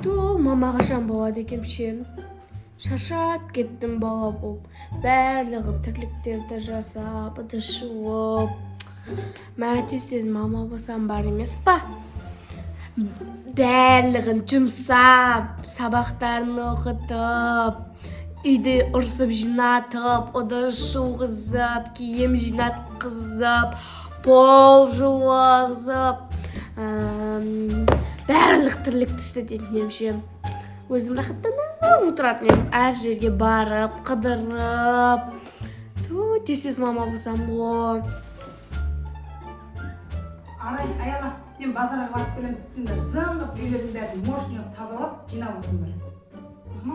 Ту, мама қашан болады екен ше? Шаршап кеттім бала болып. Барлығы тірліктерді жасап, ыдыс жуып. Мә, тез-тез мама болсам бар емес па? Барлығын жұмсап, сабақтарын оқытып, үйді ұрсып жинатып, ыдыс жуғызып, киім жинатқызып, пол жуғызып, барлық тірлікті істететін едім ше. Өзім рахаттанып отыратын едім. Әр жерге барып, қыдырып. Ту, тез-тез мама болсам ғой. Арай, Аяла, мен базарға барып келемін. Сендер зың қылып үйлердің бәрін мощный қылып тазалап, жинап отырыңдар. Ма?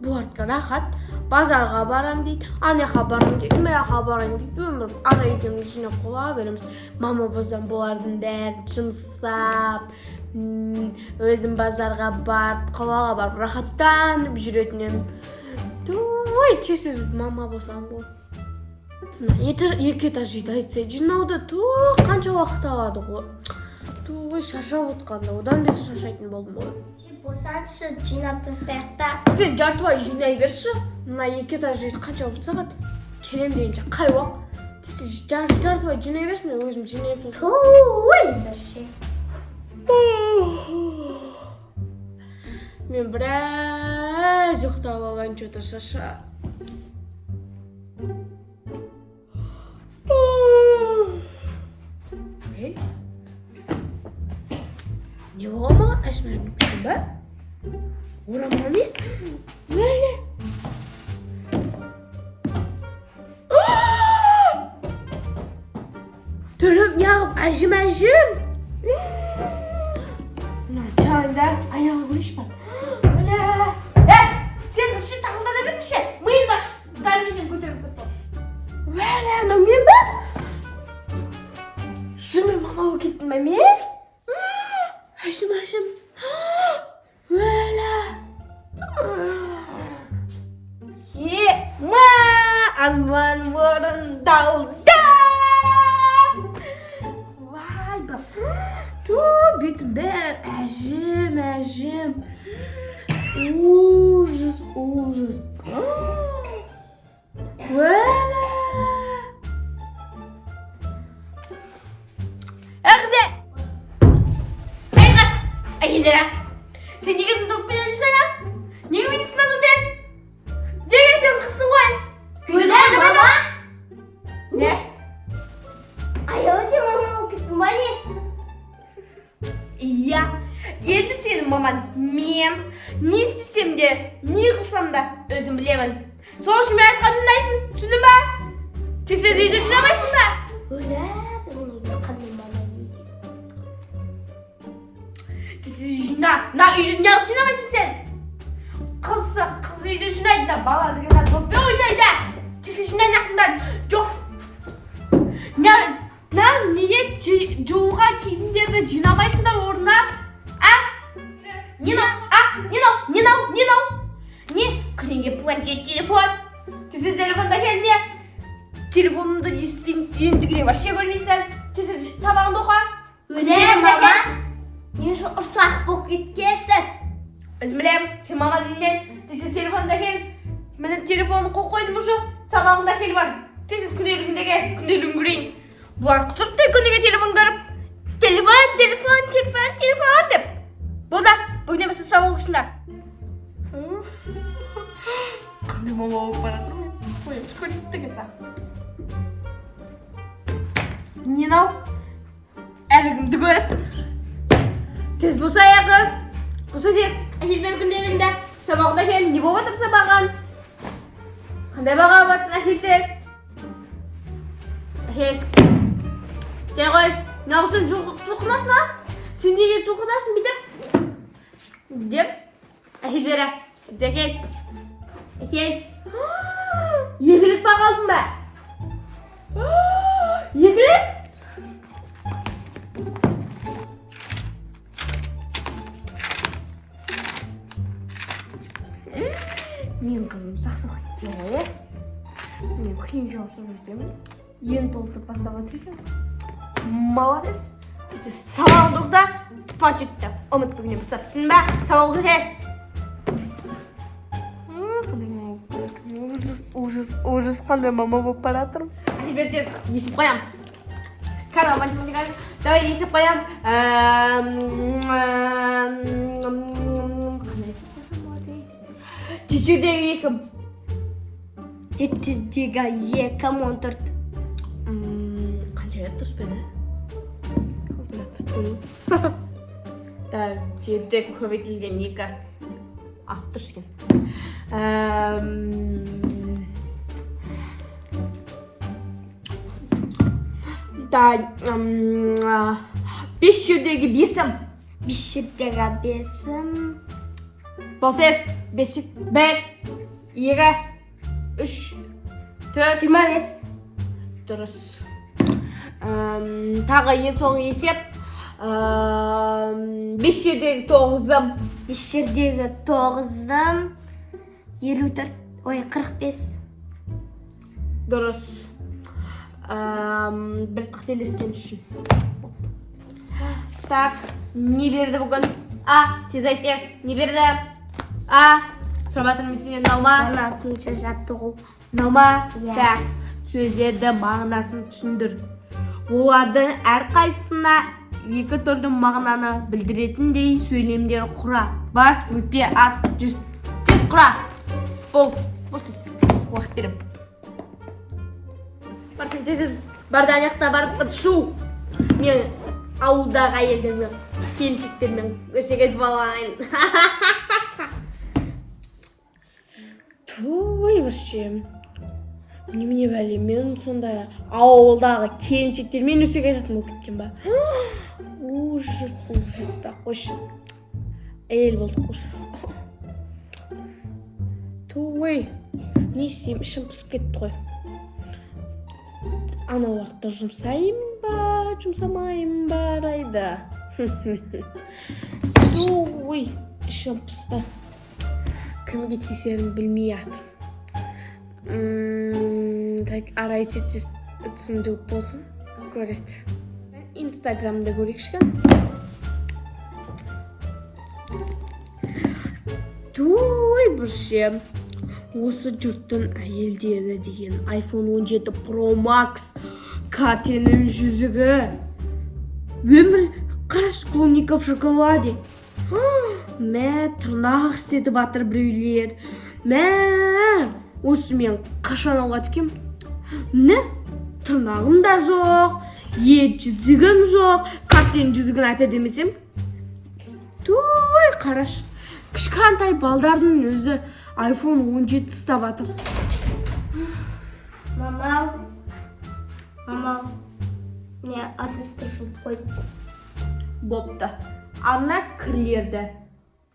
Бұлардікі рахат. Базарға барам дейді, ана жаққа барам дейді, мына жаққа барам дейді. Өмірім ана екеуміз жинап қоя береміз. Мама болсам бұлардың бәрін жұмсап, өзім базарға барып, қалаға барып рахаттанып жүретін едім. Туй, тез-тез мама болсам ғой. Мына екі этаж үйді айтса, жинауды ту қанша уақыт алады ғой. Туй, шаршап отқанда, одан бес шаршайтын болдым ғой. Босаншы, жинап тастайық та. Сен жартылай жинай берші. Мына екі этаж үйді қанша болып сағат? Келем дегенше қай уақыт? Сен жартылай жинай берші, мен өзім жинаймын сосын. Туй, ше. Мен біраз ұйықтап алайын, что-то шаршап. Ей, не болған маған? Әшім болып кеттім ба? Орамал емес. Міне. Түрім неғып әжім әжім. Мына жайында аяғы көрейінші бар. Міне. Е, сен іші таңдана бермеші. Миыңды аш. Давлением көтеріліп кетті. Уәлә, анау мен ба? Шынымен мама болып кеттім ба мен? Әжім, әжім. Уәлә. Е, ма, арман орындалды. Вай, бірақ. Ту, бетім бәрі әжім, әжім. Ужас, ужас. Уәлә. Әғзе! Айғас! Әйелдер, а? Сен неге доппен ойнайсың, а? Неге ойнайсың доппен? Неге сен қызсың ғой? Өлә, мама. Не? Аяла, сен мама болып кеттің ба не? Иә. Енді сенің маман мен. Не істесем де, не қылсам да өзім білемін. Сол үшін мен айтқанымды тыңдайсың, түсіндің ба? Тез тез үйді жинамайсың ба? Өлә, біздің үйде қандай мама екен? Тез тез жина. Мына үйді неғып жинамайсың сен? Қызсы, қыз үйді жинайды да, бала деген мына доппен ойнайды. Тез тез жина мынақтың бәрін. Жоқ. Мына неге жууға киімдерді жинамайсыңдар орнына? А? Не мынау? А? Не мынау? Не мынау? Не мынау? Не? Күніңе планшет, телефон. Тез тез телефонды әкел не? Телефонымды ендігіне вообще көрмейсің. Тез тез сабағыңды оқы. Өлә, мама. Не үшін ұрсақ болып кеткенсіз? Өзім білемін, сен маған нен? Тез тез телефонды әкел. Міне телефонды қойып қойдым уже. Сабағыңды әкел бар. Тез тез күнделігіңді әкел, күнделігін көрейін. Бұлар құтыртты күніге телефон көріп. Телефон, телефон, телефон, телефон деп. Болды, бүгіннен бастап сабақ оқисыңдар. Қандай мама болып бара жатырмын мен? Ой, көрініп те кетсе. Не мынау? Әркімді көріп. Тез болса, ей қыз. Болса тез. Әкел бер күнделігіңді. Сабағыңды әкел. Не болып жатыр сабағың? Қандай баға алып жатсың? Әкел тез. Әкел. Жай қой. Неғып сен жұлқынасың, а? Сен неге жұлқынасың бүйтіп? Деп. Әкел бері. Тез де әкел. Әкел. Екілік баға алдың ба? Екілік? Менің қызым жақсы оқиды екен ғой, иә? Мен күнге ауысып жүрсем, ең толықтырып бастап жатыр екен. Молодец. Сабағыңды оқы да, планшетті ұмыт бүгіннен бастап, түсіндің ба? Сабақ оқы тез. Ужас, ужас, ужас, қандай мама болып бара жатырмын. Теперь тез есеп қоямын. Карл, математика. Давай есеп қоямын. Қандай есеп қойсам болады? Жетідегі екі. Жетідегі екі, 14. Қанша рет дұрыс па еді? Так, жеті көбейтілген екі. А, дұрыс екен. Так, бес жердегі бесім. Бес жердегі бесім. Бол тез. Бес, бір, екі, үш, төрт. 25. Дұрыс. Тағы ең соңғы есеп. Бес жердегі тоғызым. Бес жердегі тоғызым. 54. Ой, 45. Дұрыс. Бір қателескен үшін. Так, не берді бүгін? А, тез айт, тез. Не берді? А, сұрап жатырмын сенен, мынау ма? 16-шы жаттығу. Мынау ма? Иә. Так, сөздерді мағынасын түсіндір. Олардың әрқайсысына екі түрлі мағынаны білдіретіндей сөйлемдер құра. Бас, өкпе, ат, жүз. Тез құра. Бол, бол тез. Уақыт беремін. Бар сен тез, тез. Бар да ана жақта барып ыдыс жу. Мен ауылдағы әйелдермен, келіншектермен өсек айтып алайын. Туй, вообще. Немене бәле, мен сондай ауылдағы келіншектермен өсек айтатын болып кеткен ба? Ужас, ужас, да, қойшы. Әйел болдық, қойшы. Туй, не істеймін, ішім пысып кетті ғой. Аналарды жұмсайын ба, жұмсамайын ба, райда. Туй, ішім пысты. Кімге тиісерін білмей жатырмын. Так, арай тез тез түсіндіріп болсын, көреді. Инстаграмда көрейікші. Туй, бүрше. Осы жұрттың әйелдері деген iPhone 17 Pro Max, Картьенің жүзігі. Өмір, қарашы, клубника в шоколаде. Мә, тырнақ істетіп жатыр біреулер. Мә, осы мен қашан алады екенмін? Міне, тырнағым да жоқ, ет жүзігім жоқ, Картьенің жүзігін әпер демесем. Туй, қарашы, кішкентай балдардың өзі iPhone 17 ұстап жатыр. Мама, мама, не ыдысты жуып қой. Бопты. Ана кірлерді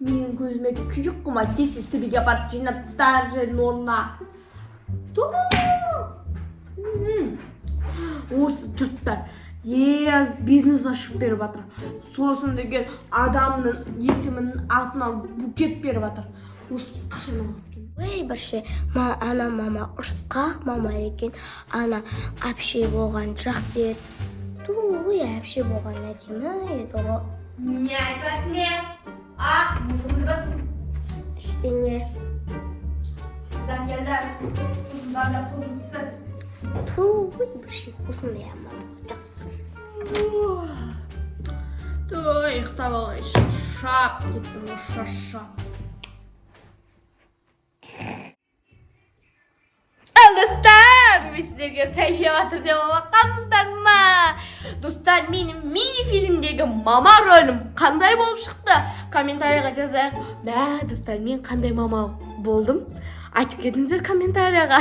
менің көзіме күйік қылмай тез тез төбеге апарып жинап таста жердің орнына. Ту! Осы жұрттар бизнес ашып беріп жатыр. Сосын деген адамның есімінің атына букет беріп жатыр. Осы біз қашан алады екен? Ой, бірше, ана мама ұрысқақ мама екен. Ана әпше болған жақсы еді. Туй, әпше болған әдемі еді ғой. Не айтып не? А, мужымды жатсың. Ештеңе. Сіздан келді. Сосын бар да қол жуып таста. Туй, бірше, осындай мама жақсы. Той, ұйықтап алайын. Шаршап кеттім ғой, шаршап. Ал достар, мен сіздерге сәлем жатыр деп алақансыздар ма? Достар, менің мини-фильмдегі мама рөлім қандай болып шықты? Комментарийға жазайық. Мә, достар, мен қандай мама болдым? Айтып кетіңіздер комментарийға.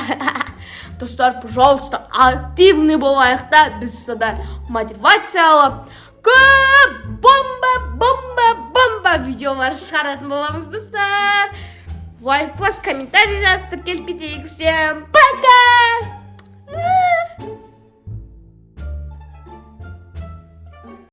Достар, пожалуйста, активный болайық та, біз содан мотивация алып, көп бомба, бомба, бомба видеолар шығаратын боламыз, достар. Лайк бас, комментарий жаз, тіркеліп кетейік. Всем пока!